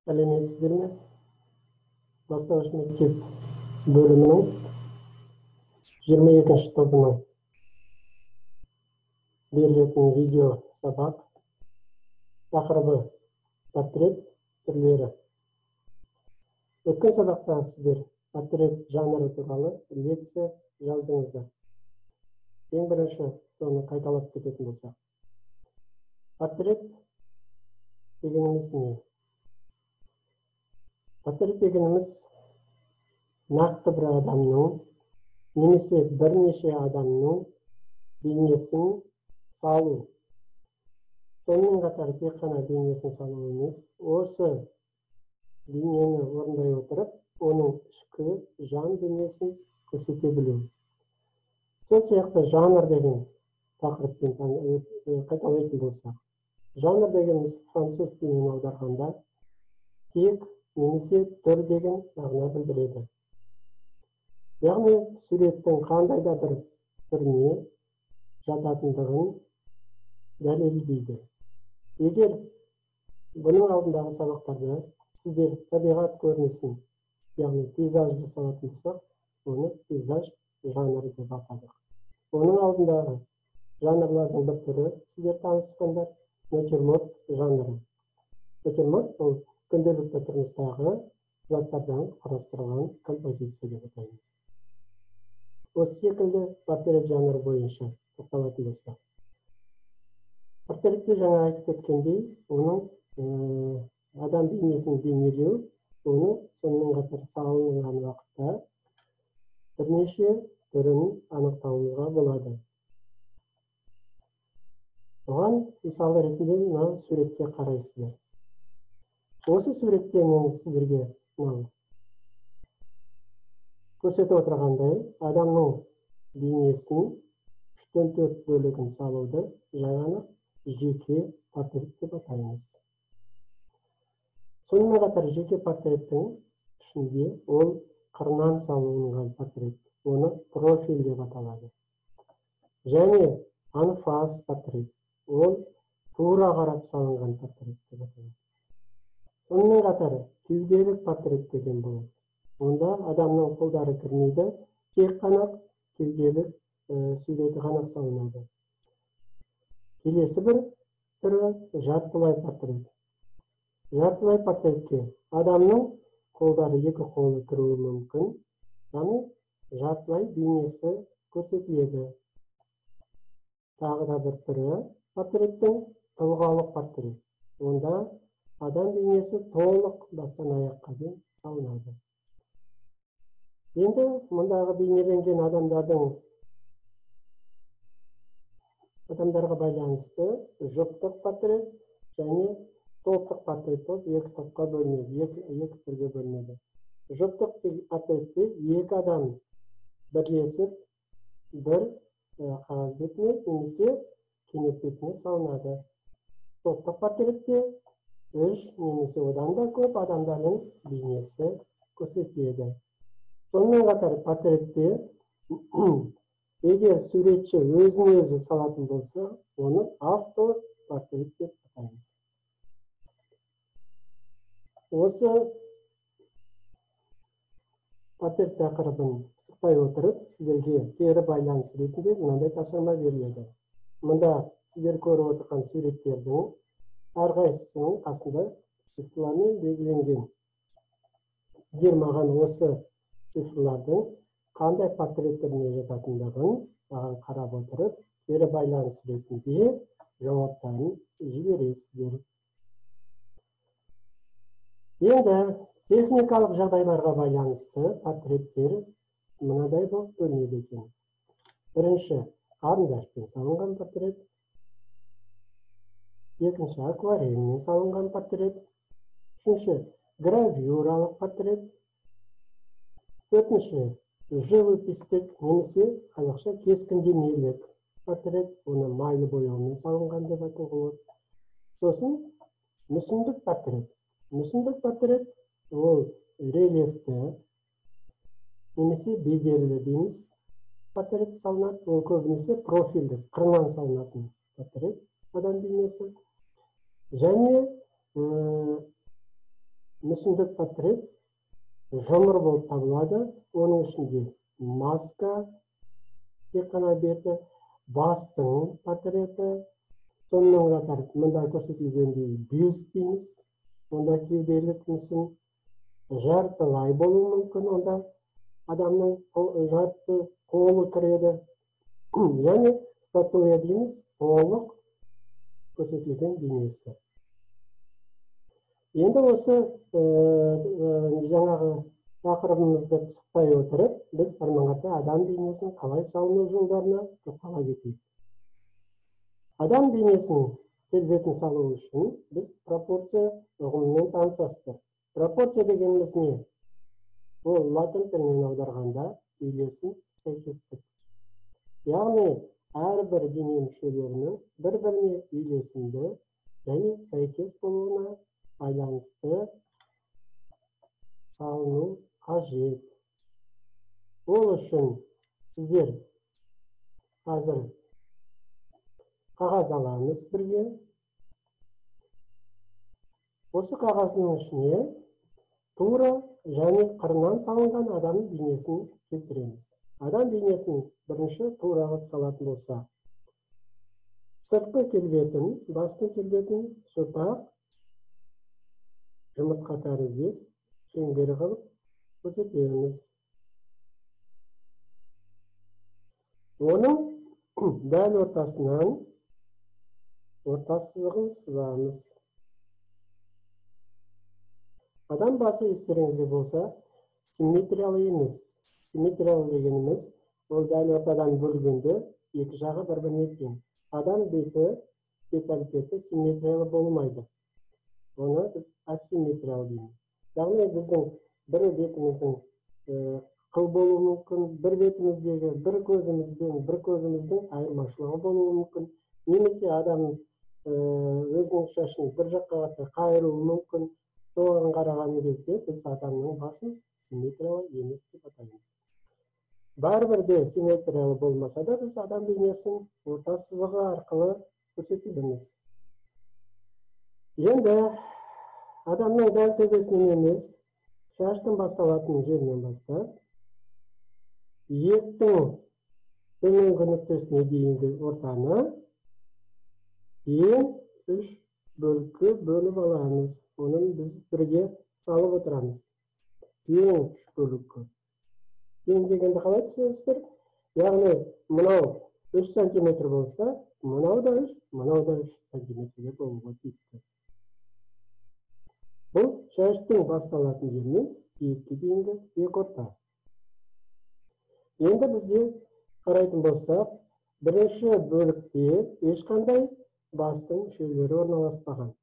Сәлеметсіздер ме? Бастауыш мектеп бөлімінің 22-ші тобының берілетін видео сабақ тақырыбы портрет түрлері. Өткен сабақта сіздер портрет жанры туралы лекция жаздыңыздар. Ең бірінші соны қайталап кететін болсақ. Портрет дегеніміз не? Портрет дегеніміз нақты бір адамның немесе бірнеше адамның бейнесін салу. Сонымен қатар тек қана бейнесін салу емес, осы бейнені орындай отырып, оның ішкі жан дүниесін көрсете білу. Сол сияқты жанр деген тақырыппен қайталайтын болсақ, жанр дегеніміз француз тілінен аударғанда тек немесе түр деген мағына білдіреді. Яғни суреттің қандай да бір түріне жататындығын дәлелдейді. Егер бұның алдындағы сабақтарда сіздер табиғат көрінісін, яғни пейзажды салатын болсақ, оны пейзаж жанры деп атадық. Оның алдындағы жанрлардың бір түрі сіздер танысқандар натюрморт жанры. Натюрморт ол күнделікті тұрмыстағы заттардан құрастырылған композиция деп атаймыз. Осы секілді портрет жанры бойынша тоқталатын болсақ. Портретте жаңа айтып кеткендей, оның адам бейнесін бейнелеу, оны сонымен қатар салынған уақытта бірнеше түрін анықтауымызға болады. Оған мысал ретінде мына суретке қарайсыздар. Осы суретте мен сіздерге көрсетіп отырғандай, адамның бейнесін 3-4 бөлігін салуды жаңа жеке портрет деп атаймыз. Сонымен қатар жеке портреттің ішінде ол қырынан салынған портрет, оны профиль деп аталады. Және анфас портрет, ол тура қарап салынған портрет деп аталады. Сонымен қатар кеуделік портрет деген болады. Онда адамның қолдары кірмейді, тек қана кеуделік суреті ғана салынады. Келесі бір түрі жартылай портрет. Жартылай портретке адамның қолдары, екі қолы кіруі мүмкін, яғни жартылай бейнесі көрсетіледі. Тағы да бір түрі портреттің тұлғалық портрет. Онда адам бейнесі толық бастан аяққа дейін салынады. Енді мұндағы бейнеленген адамдарға байланысты жұптық портрет және топтық портрет болып екі топқа бөлінеді, екі түрге бөлінеді. Жұптық портретте екі адам бірлесіп бір қағаз бетіне немесе кенеп бетіне салынады. Топтық портретте 3 немесе одан да көп адамдардың бейнесі көрсетіледі. Сонымен қатар портретте егер суретші өзін өзі салатын болса, оны автопортрет деп атаймыз. Осы портрет тақырыбын пысықтай отырып, сіздерге кері байланыс ретінде мынандай тапсырма беріледі. Мұнда сіздер көріп отырған суреттердің әрқайсысының қасында цифрлармен белгіленген. Сіздер маған осы цифрлардың қандай портрет түріне жататындығын маған қарап отырып, кері байланыс ретінде жауаптарын жібересіздер. Енді техникалық жағдайларға байланысты портреттер мынадай болып бөлінеді екен. Бірінші, қарындашпен салынған портрет. Екінші, акварельмен салынған портрет. Үшінші, гравюралық портрет. Төртінші, живопистік немесе қазақша кескіндемелік портрет, оны майлы бояумен салынған деп айтуға болады. Сосын мүсіндік портрет. Мүсіндік портрет ол рельефті немесе бедерлі дейміз портрет салынады. Ол көбінесе профильдік, қырынан салынатын портрет адам бейнесі. Және Мүсіндік портрет жұмыр болып табылады. Оның ішінде маска, тек қана беті, бастың портреті, сонымен қатар мында көрсетілгендей бюст дейміз, онда кеуделік мүсін жартылай болуы мүмкін, онда адамның жарты қолы кіреді. Және статуя дейміз, толық көрсетілген бейнесі. Енді осы жаңағы тақырыбымызды пысықтай отырып, біз әрмен қарата адам бейнесін қалай салыну жолдарына тоқтала кетейік. Адам бейнесін келбетін салу үшін біз пропорция ұғымымен танысасыздар. Пропорция дегеніміз не? Ол латын тілінен аударғанда үйлесім, сәйкестік. Яғни әрбір дене мүшелерінің бір-біріне үйлесімді және сәйкес болуына байланысты салыну қажет. Ол үшін сіздер қазір қағаз аламыз бірге. Осы қағаздың ішіне тура және қырынан салынған адам бейнесін келтіреміз. Адам бейнесін бірінші тура қылып салатын болса, сыртқы келбетін, бастың келбетін сопақ жұмыртқа тәріздес шеңбер қылып көрсетеміз. Оның дәл ортасынан орта сызығын сызамыз. Адам басы естеріңізде болса, симметриялы емес. Симметриялы дегеніміз, ол дәл ортадан бөлгенде екі жағы бір-біріне тең. Адам беті, бет әлпеті симметриялы болмайды. Оны біз асимметриялы дейміз. Яғни біздің бір бетіміздің қыл болуы мүмкін, бір бетіміздегі бір көзімізбен бір көзіміздің айырмашылығы болуы мүмкін, немесе адам өзінің шашын бір жаққа қарай қайыруы мүмкін. Соған қараған кезде біз адамның басын симметриялы емес деп атаймыз. Бәрібір де симметриялы болмаса да біз адам бейнесін орта сызығы арқылы көрсетеміз. Енді адамның дәл төбесінен емес, шаштың басталатын жерінен бастап, иектің төменгі нүктесіне дейінгі ортаны тең үш бөлікке бөліп аламыз. Оны біз бірге салып отырамыз. Тең үш бөлікке. Тең дегенді қалай түсінесіздер? Яғни мынау 3 сантиметр болса, мынау да 3, мынау да 3 сантиметрге болуға тиісті. Бұл шаштың басталатын жерінен иекке дейінгі екі орта. Енді бізде қарайтын болсақ, бірінші бөлікте ешқандай бастың мүшелері орналаспаған.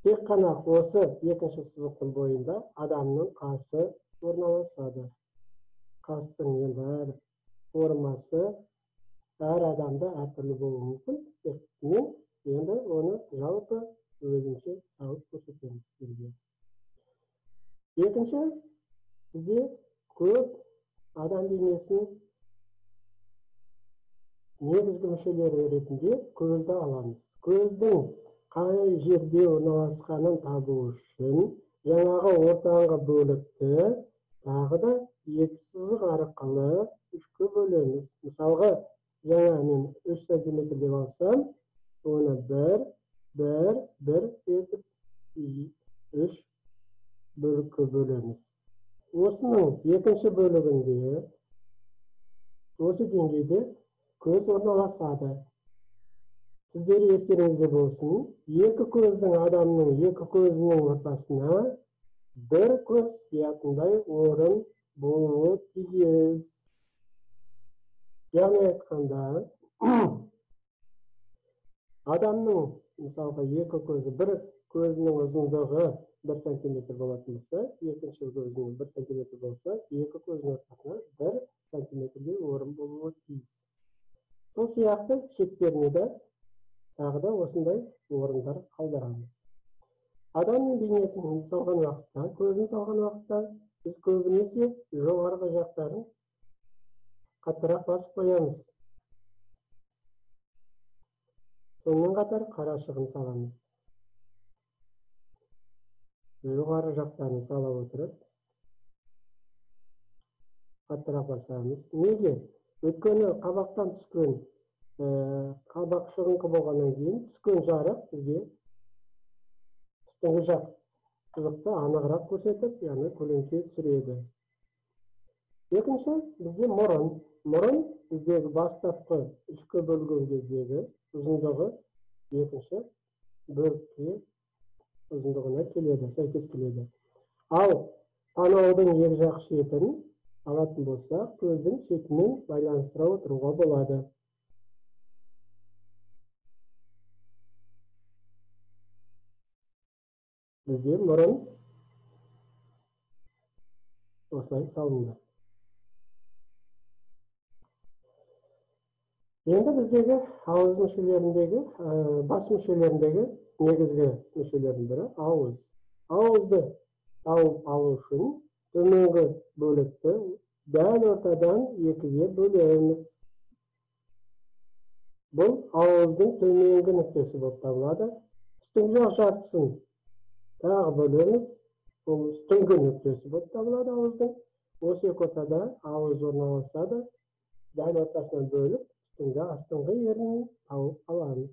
Тек қана осы екінші сызықтың бойында адамның қасы орналасады. Қастың енді әр формасы әр адамда әртүрлі болуы мүмкін. Мен енді оны жалпы өзінше салып көрсетеміз сіздерге. Екінші, бізде көп адам бейнесінің негізгі мүшелері ретінде көзді аламыз. Көздің қай жерде орналасқанын табу үшін жаңағы ортаңғы бөлікті тағы да екі сызық арқылы үшке бөлеміз. Мысалға, жаңа мен 3 сантиметр деп алсам, оны 1, 1, 1 етіп 3 бөлікке бөлеміз. Осының екінші бөлігінде осы деңгейде көз орналасады. Сіздер естеріңізде болсын, екі көздің адамның екі көзінің ортасына бір көз сиятындай орын болуы тиіс. Яғни айтқанда, адамның мысалға екі көзі, бір көзінің ұзындығы 1 сантиметр болатын болса, екінші көзінің 1 сантиметр болса, екі көзінің ортасына 1 сантиметрдей орын болуы тиіс. Сол сияқты шеттеріне де тағы да осындай орындар қалдырамыз. Адамның бейнесін салған уақытта, көзін салған уақытта біз көбінесе жоғарғы жақтарын қаттырақ басып қоямыз. Сонымен қатар қарашығын саламыз. Жоғары жақтарын сала отырып, қаттырақ басамыз. Неге? Өйткені қабақтан түскен, қабақ шығыңқы болғаннан кейін түскен жарық бізге үстіңгі жақ сызықты анығырақ көрсетіп, яғни көлеңке түсіреді. Екінші, бізде мұрын. Мұрын біздегі бастапқы үшке бөлген кездегі ұзындығы екінші бөлікке ұзындығына келеді, сәйкес келеді. Ал танаудың екі жақ шетін алатын болсақ, көздің шетімен байланыстыра отыруға болады. Бізде мұрын осылай салынды. Енді біздегі ауыз мүшелеріндегі, бас мүшелеріндегі негізгі мүшелердің бірі ауыз. Ауызды тауып алу үшін төменгі бөлікті дәл ортадан екіге бөлеміз. Бұл ауыздың төменгі нүктесі болып табылады. Үстіңгі жақ жартысын тағы бөлеміз. Бұл үстіңгі нүктесі болып табылады ауыздың. Осы екі ортада ауыз орналасады. Дәл ортасынан бөліп, үстіңгі астыңғы ернін тауып аламыз.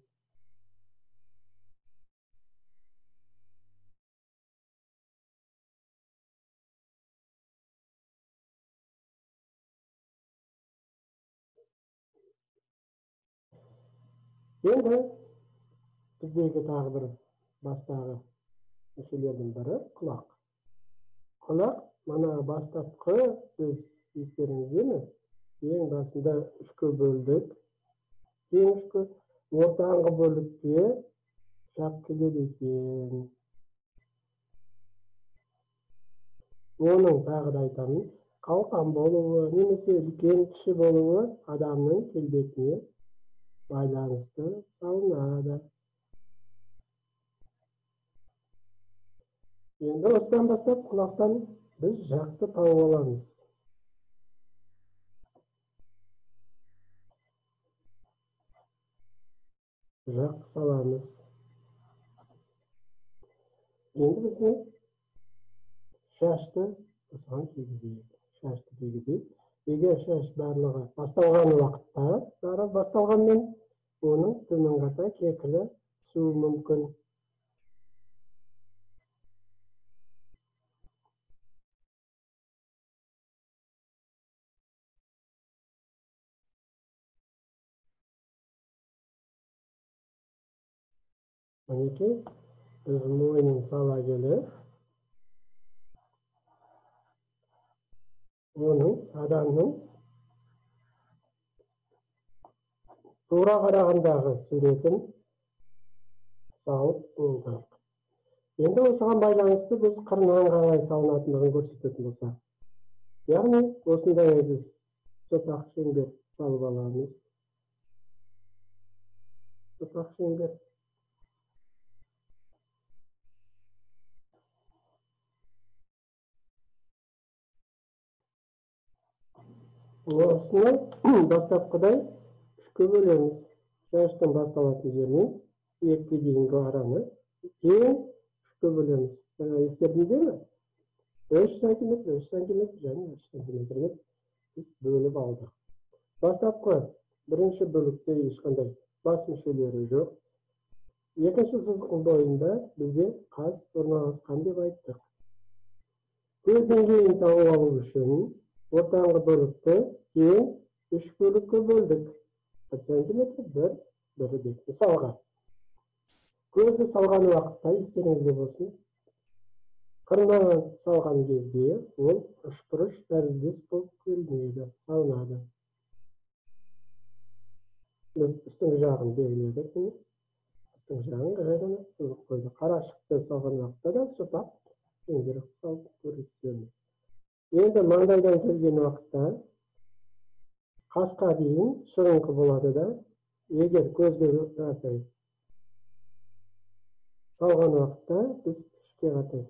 Енді біздегі тағы бір бастағы мүшелердің бірі құлақ. Құлақ мына бастапқы біз естеріңізде ме? Ең басында үшке бөлдік. Ең үшке ортаңғы бөлікке жақ келеді екен. Оның тағы да айтамын, қалқан болуы немесе үлкен кіші болуы адамның келбетіне байланысты салынады. Енді осыдан бастап құлақтан біз жақты тауып аламыз. Жақты саламыз. Енді біздің шашты осыған кигізейік. Шашты кигізейік. Егер шаш барлығы басталған уақытта, бәрі басталғанмен оның төмен қарата кекілі түсуі мүмкін. Мінекей, біз мойнын сала келіп, оның адамның тура қарағандағы суретін салып болдық. Енді осыған байланысты біз қырынан қалай салынатындығын көрсететін болсақ. Яғни осындай біз сопақ шеңбер салып аламыз. Сопақ шеңбер. Осыны бастапқыдай үшке бөлеміз. Шаштың басталатын жерінен екіге дейінгі араны тең үшке бөлеміз. Жаңа естеріңізде ме? 3 сантиметр, 3 сантиметр және 3 сантиметр деп біз бөліп алдық. Бастапқы бірінші бөлікте ешқандай бас мүшелері жоқ. Екінші сызықтың бойында бізде қас орналасқан деп айттық. Көз деңгейін тауып алу үшін ортаңғы бөлікті тең үш бөлікке бөлдік. 1 сантиметр, 1, 1 деп. Мысалға, көзді салған уақытта естеріңізде болсын, қырынан салған кезде ол үшбұрыш тәріздес болып көрінеді, салынады. Біз үстіңгі жағын белгіледік, үстіңгі жағын жай ғана сызық қойдық. Қарашықты салған уақытта да сопақ шеңбер салып көрсетеміз. Енді маңдайдан келген уақытта қасқа дейін шығыңқы болады да, егер көзге қаратай салған уақытта біз ішке қаратай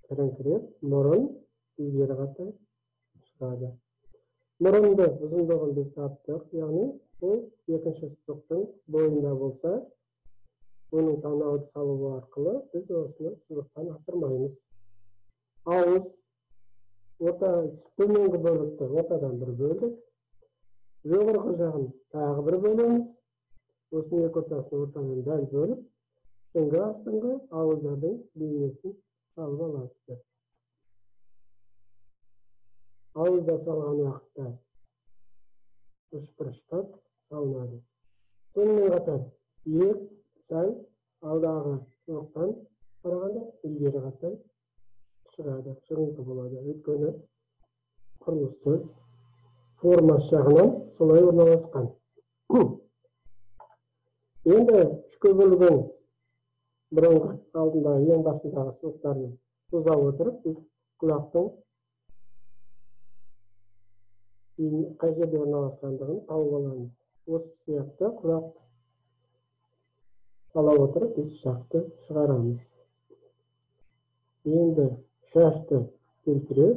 кіріңкіреп, мұрын ілгері қаратай шығады. Мұрынды ұзындығын біз таптық, яғни ол екінші сызықтың бойында болса, оның танауды салуы арқылы біз осыны сызықтан асырмаймыз. Ауыз орта төменгі бөлікті ортадан бір бөлдік. Жоғарғы жағын тағы бір бөлеміз. Осының екі ортасын ортадан дәл бөліп, үстіңгі астыңғы ауыздардың бейнесін салып аласыздар. Ауызда салған уақытта үшбұрыштап салынады. Сонымен қатар иек сәл алдағы сызықтан қарағанда ілгері қарай шығады, шығыңқы болады. Өйткені құрылысы формасы жағынан солай орналасқан. Енді үшке бөлген бұрынғы алдындағы ең басындағы сызықтарды соза отырып, біз құлақтың қай жерде орналасқандығын тауып аламыз. Осы сияқты құлақ сала отырып, біз шақты шығарамыз. Енді шашты келтіре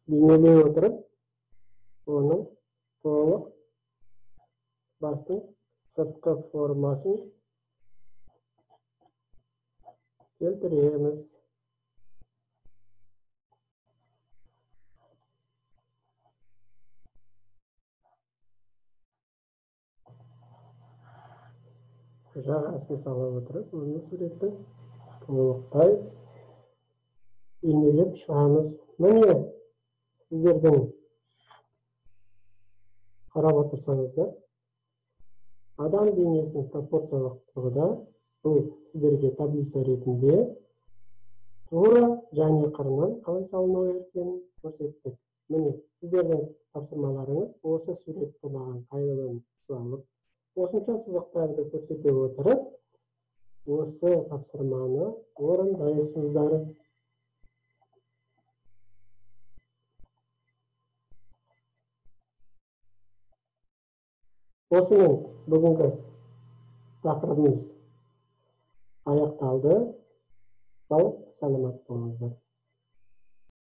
бейнелей отырып, оның толық бастың сыртқы формасын келтіреміз. Жағасын сала отырып, оны суретті толықтай бейнелеп шығамыз. Міне, сіздердің қарап отырсаңыздар, адам бейнесін пропорциялық тұрғыда бұл сіздерге таблица ретінде тура және қырынан қалай салыну екенін көрсеттік. Міне, сіздердің тапсырмаларыңыз осы суретті маған қайтадан салып, қосымша сызықтарды көрсете отырып, осы тапсырманы орындайсыздар. Осымен бүгінгі тақырыбымыз аяқталды. Сау, саламат болыңыздар.